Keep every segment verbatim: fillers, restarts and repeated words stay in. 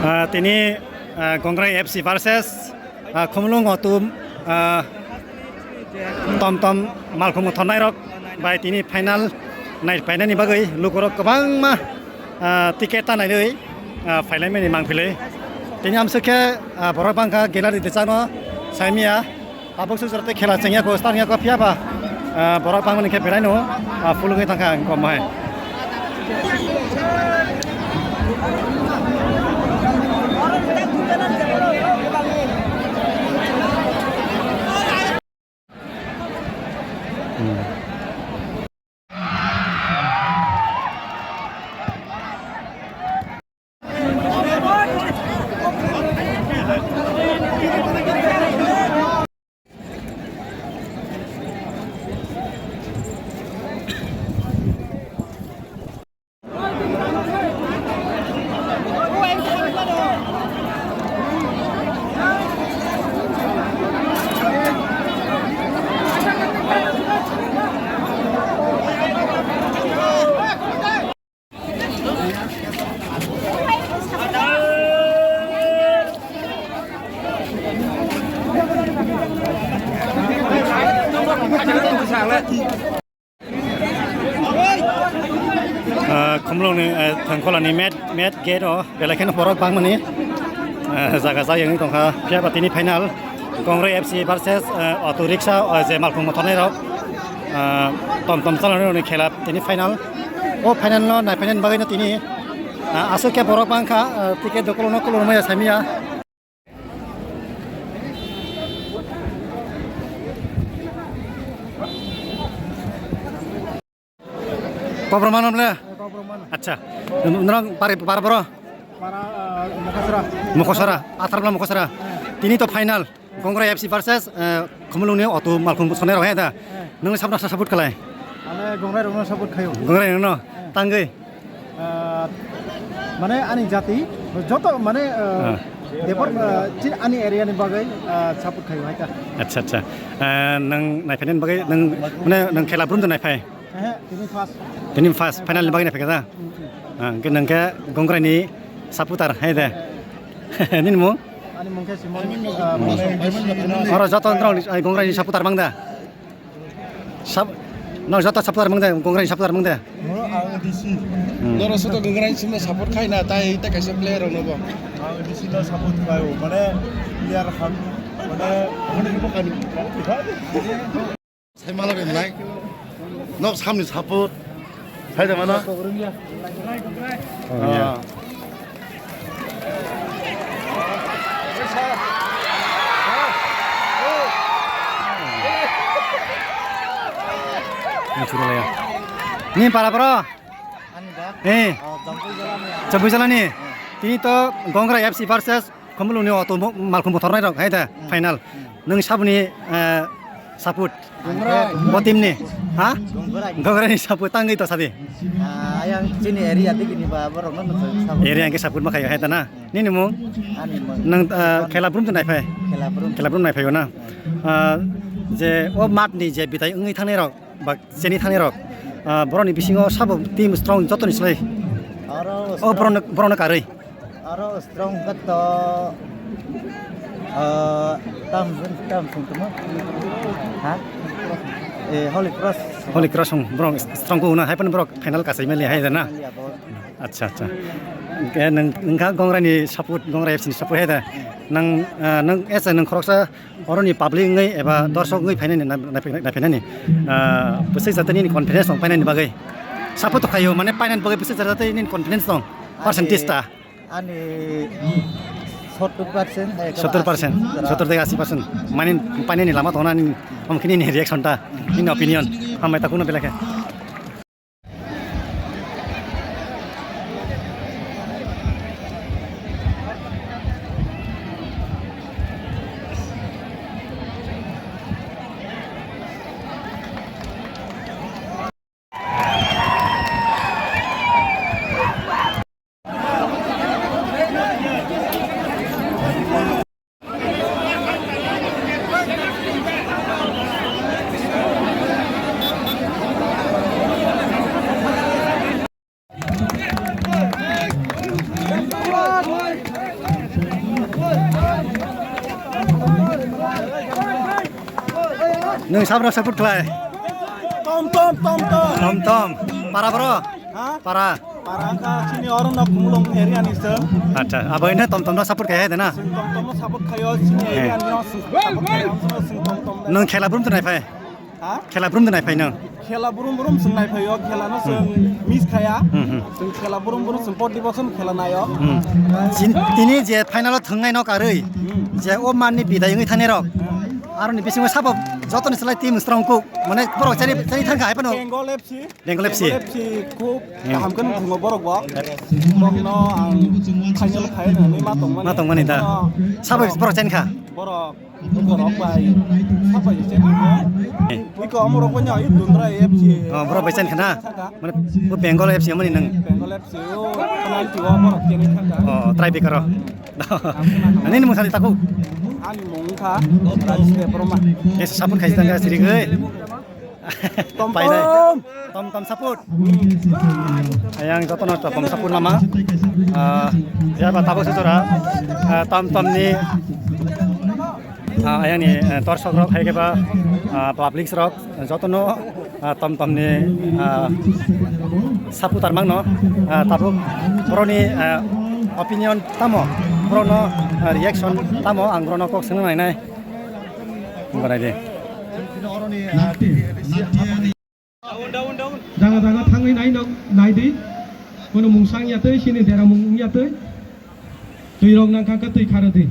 Ah, tini, ah, Gongrai F C versus, ah, Khumulwng Auto, ah, Tom Tom Malkhung Mothornairok bai tini final nai painani bagwi lukurok kwbangma, ah, ticket ta nainwi, ah, phailaimani mangpili. Tini amswk khe, ah, borok bangkha gallery de chano saimia. Tabuk sujurate khela chengya ko, stang ya ko, phiya ba, ah, borok bangmani khe belai no, ah, phulugwi thangkha ang kom hai. Ah, Khumulwngni, eh, thangkholani main, main gate o belai kheno borok bangmani, eh, jaga jayangwi tongkha. Phiya ba tini final Gongrai F C versus, eh, Auto Rickshaw, eh, je Malkhung Mothornairok, eh, Tom Tom chalanai rokni khela tini final. O final no nai final bagwi no tini, ah, aswk khe borok bangkha, eh, ticket do kolokno kolokno maya saimia. Kobroma no ble? Kobroma no. Acha. Norok pari, para boro? Para, ah, Mokosora. Mokosora, Atharla Mokosora. Tini to final. Gongrai F C versus, eh, Khumulwngni Auto Malkhung Mothornairok hai da. Nang sabna sa support khlai? Ane Gongrai rokno support khayo. Gongrai rokno? Tangwi? Ah, mane ani jati, joto mane, ah, Debor, ah, chi-, ani area ni bagwi, ah, support khayo hai ta. Acha, acha. Ah, nang naiphai nani bagwi nang, mane nang khela brum de naiphai? Ehe, tini first. Tini first, final ni bagwi naiphai kha da? Mm, mm. Ah, hwnkhe nang khe Gongrai ni supporter hai de? Nini mung? Ani mung khe Simon, ah, Oro joto nrok ni, ai, Gongrai ni supporter mang da? Sab-, no, joto supporter mang de, Gongrai ni supporter mang de. Ang D C. Hmm. Norok soto Gongrai ni simi support khai na, tai, tai kaisa player rok no bo. Ang D C no support khai o, mane player ham, mane, mane ibo kani. Sai mala ben nai. Nok samni support. Sai de mano. Oh, yeah. Ah. Ni churu le. Ni para bro. Ani ba? Eh. Oh, Jampui Jalani. Jampui Jalani. Eh. Tini to Gongrai F C versus Khumulwngni Auto mo-, Malkhung Mothornairok hai da, hmm, final. Hmm. Nang saboni, eh, support? Gongrai. Bo team ni? Ha? Gongrai. Gongrai ni support tangwi to sadi. Ah, yang chini area digi ni ba borok no support. Area yang ke support ma khayo hai da na. Hmm. Nini mung? Ani mung. Nang, eh, khela brum de naiphai? Khela brum. Khela brum naiphai na. Hmm. Ah, je o mat ni je bitai wngwi thangnai rok, ba chini thani rok, ah, borokni bisingo sabo team strong jotoni slai. Oro o strong. Borokno, borokno karwi. Oro strong khe to, ah, tam, tam sung tongmo. Ha? Eh, Holy Cross. Holy Cross sung borok strong ko hwnna hai phano borok final kasai mali hai da na. Mali abo. Acha, acha. Ke nang, nangkha Gongrai ni support, Gongrai F C ni support hai da. Nang, ah, nang esa nang khoroksa Oroni public wngwi eba dorsok wngwi phainani na-, na-, naiphainani, ah, bwswk jatani nini confidence tong phainani bagwi support to khaio, mane painani bagwi bwswk jatani nini confidence tong, percentage ta? Ani sottor percent, hai, sottor percent, sottor theke ashi percent. Mane painani lama tongna nini, omo khe nini reaction ta, nini opinion. Hambai ta kuno belai khe. Nwng sabra support khlai? Tom tom tom tom. Tom tom. Para bro? Ha? Para. Para wngkha chini oro no Khumulwng area ni se. Acha, abo ino tom tom no support khai hai de na? Chwng tom tom no support khaio, chini area ni no chwng support khaio, chwng tom tom. Nwng khela brum tunai phai? Ha? Khela brum tunai phai nwng? Khela brum brum chwng nai phaio, khela no chwng miss khaya. Hmm, hmm. Chwng khela brum brum chwng por diboson khela naio. Hmm. Chin-, tini je final o thwngnai no karwi, je o man ni bidai wngwi thani rok. Aro ni bisingo sabo joto ni slai team strong kuk. Mane borok chari, chari thangkha hai phano. Bengal F C. Bengal F C. Bengal F C khub kaham khe nung thungo borok bo. Borok no ang final khai nani ma tong mani. Ma tong mani da. Sabo borok chen kha. Borok, borok bai. Sabo chen kha. Iko amorok bo nya i Dundra F C. Oh, borok bai chen kha na. Mane bo Bengal F C mani nang. Bengal F C o penalty o borok chen kha. Oh, try bi karo. Ani ni mung sali taku. Ani mung kha Rajesh Debbarma. Yes, support khai tang siri gai. Tom tom. Tom tom support. Ayang joto no tom support lama. Ah, ya ba tabuk sejora. Ah, tom tom ni, ah, ayang ni, eh, torsok rok hai khe ba, ah, public rok joto no, ah, tom tom ni, ah, supporter mang no, ah, tabuk boro ni, ah, opinion tamo, boro no, ah, reaction tamo ang boro no kok swngna nai nai. Barai de. Jaga jaga thangwi nai nok, nai di. Kono mungsang ya tei, sini dera mung ya tei. Twi rok nang kha, twi khara di.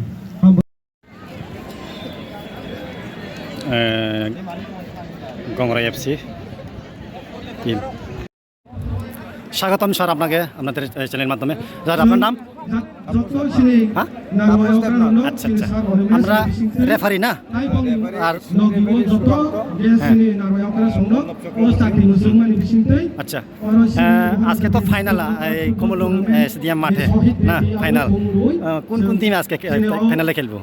Eh, Gongrai F C team. স্বাগতম স্যার আপনাকে, আপনাদের, এ, চ্যানেলের মাধ্যমে। স্যার, আপনার নাম? হ্যাঁ? আচ্ছা, আচ্ছা। আমরা রেফারি না? আর হ্যাঁ। আচ্ছা। আহ, আজকে তো ফাইনাল, আহ, এই খুমুলুং, আহ, স্টেডিয়াম মাঠে, না? ফাইনাল। আহ, কোন কোন টিম আজকে খে-, ফাইনালে খেলবো?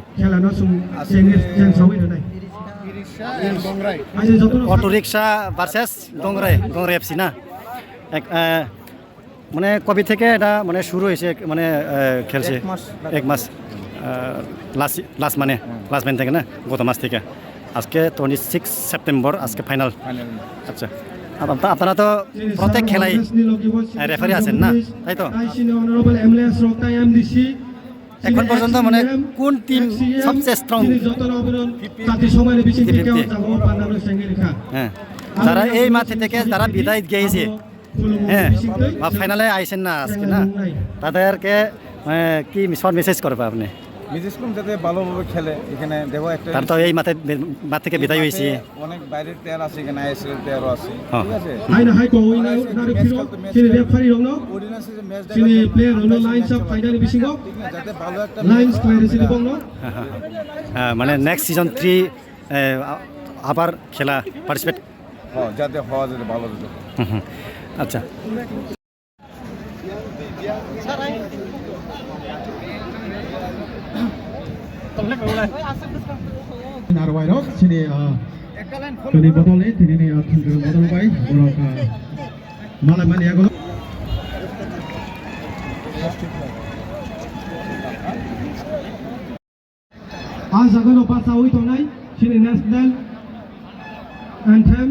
অটো রিক্সা ভার্সেস গংরাই, গংরাই এফসি না? এক, আহ, মানে কবে থেকে এটা মানে শুরু হয়েছে, মানে, আহ, খেলছে? এক মাস। এক মাস। আহ, লাস্ট, লাস্ট মানে, হুম। লাস্ট ম্যাচ থেকে না? গত মাস থেকে। আজকে টোয়েন্টি সিক্স সেপ্টেম্বর, আজকে ফাইনাল। ফাইনাল। আচ্ছা। আপ-, আপ-, আপনারা তো প্রত্যেক খেলাই, আহ, রেফারি আছেন না? তাই তো? এখন পর্যন্ত মানে কোন টিম সবচেয়ে স্ট্রং? Fifty fifty. হ্যাঁ। যারা এই মাঠে থেকে যারা বিদায় গিয়েছে, হ্যাঁ, বা ফাইনালে আইছেন না আজকে না, তাদেরকে, আহ, কি শর্ট মেসেজ করবে আপনি? মেসেজ করুন যাতে ভালোভাবে খেলে, এখানে দেখো একটা তার তো এই মাঠে, মাঠ থেকে বিদায় হয়েছে। অনেক বাইরের প্লেয়ার আছে, এখানে আইএসএল প্লেয়ারও আছে, হ্যাঁ। ঠিক আছে? Hai no, hai ko, oi na, na, match খেলতে, ম্যাচ chini খেলতে। Referee rok no, অডিয়েন্স যে ম্যাচ chini দেখে, player rok no line sap khainani bisingo, ঠিক না? যাতে ভালো একটা line sap khainani bong no. হ্যাঁ, হ্যাঁ, হ্যাঁ। আহ, মানে নেক্সট সিজন থ্রি, আহ, আবার খেলা পার্টিসিপেট। হ্যাঁ, যাতে হওয়া যাতে ভালো যাতে। হুম, হুম। আচ্ছা। Narwai rok chini, ah, chini bodol ni, tini ni, ah, thwngkwrwng bodol bai borok, ah, malai mani yago. Ah jaga no bachawi tongnai chini national anthem.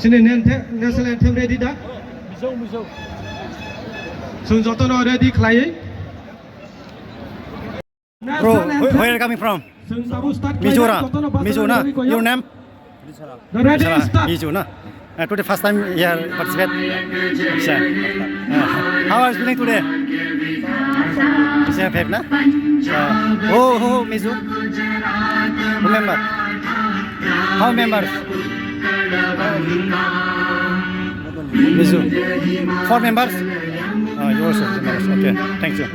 Chini nanthe-, national anthem ready da? Chwng jotono ready khlaiwi. Bro, where, where are you coming from? Mizoram. Mizo na? Your name? Ready, start. Mizo na? Uh, today first time here participate. Acha. Uh, how are you feeling today? Acha, bhai na? Uh, oh, oh, Mizo. Remember? How members? Mizo. Four members? Uh, you also members. Okay, thank you.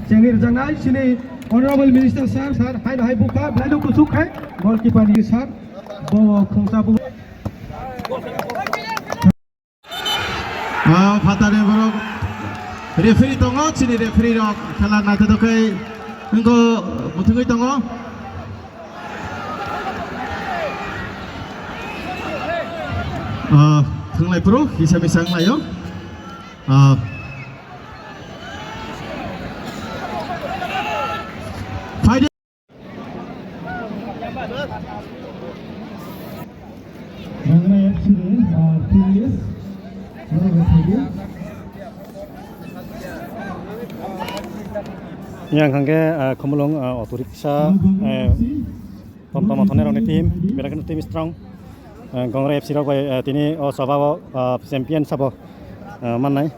Chengni rwjaknai chini Honorable Minister sir, sir, hai no hai bukha, belai no kuchuk khai, goalkeeper ni sir, bo khungsa bu. Ah, phatani borok referee tongo, chini referee rok khela naithotok khe wngkho muthungwi tongo. Ah, thwnglai phuru kisa misa wnglaio. Ah, Bangla F C ni, ah, T V S, ah, Yang hangke, ah, Khumulwng, ah, auto rickshaw, eh, tom tom thongnai rokni team, belai kheno team strong. Ah, Gongra F C rok bai, ah, tini o sabha o, ah, champion sabo, ah, mannai.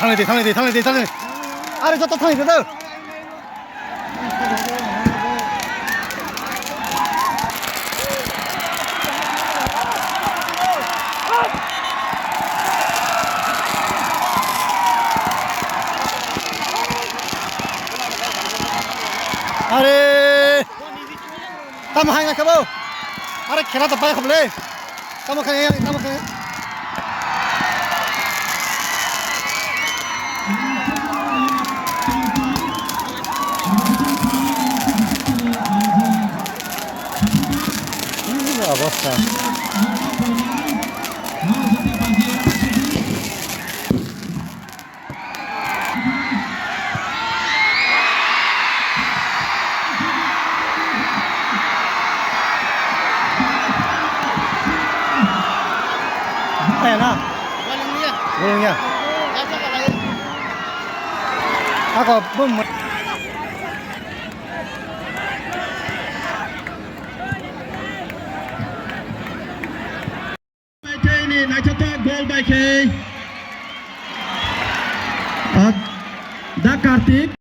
Thanglaidi, thanglaidi, thanglaidi, thanglaidi. Are joto thanglaidi da. Are. Tamo hai na kabo. Are khela to pai khoble. Tamo khai, tamo khai. Obostha. Aya na. Bolong ya. Ako bum. Naithaini naithathok gol bai khe, ah, Da Kartik.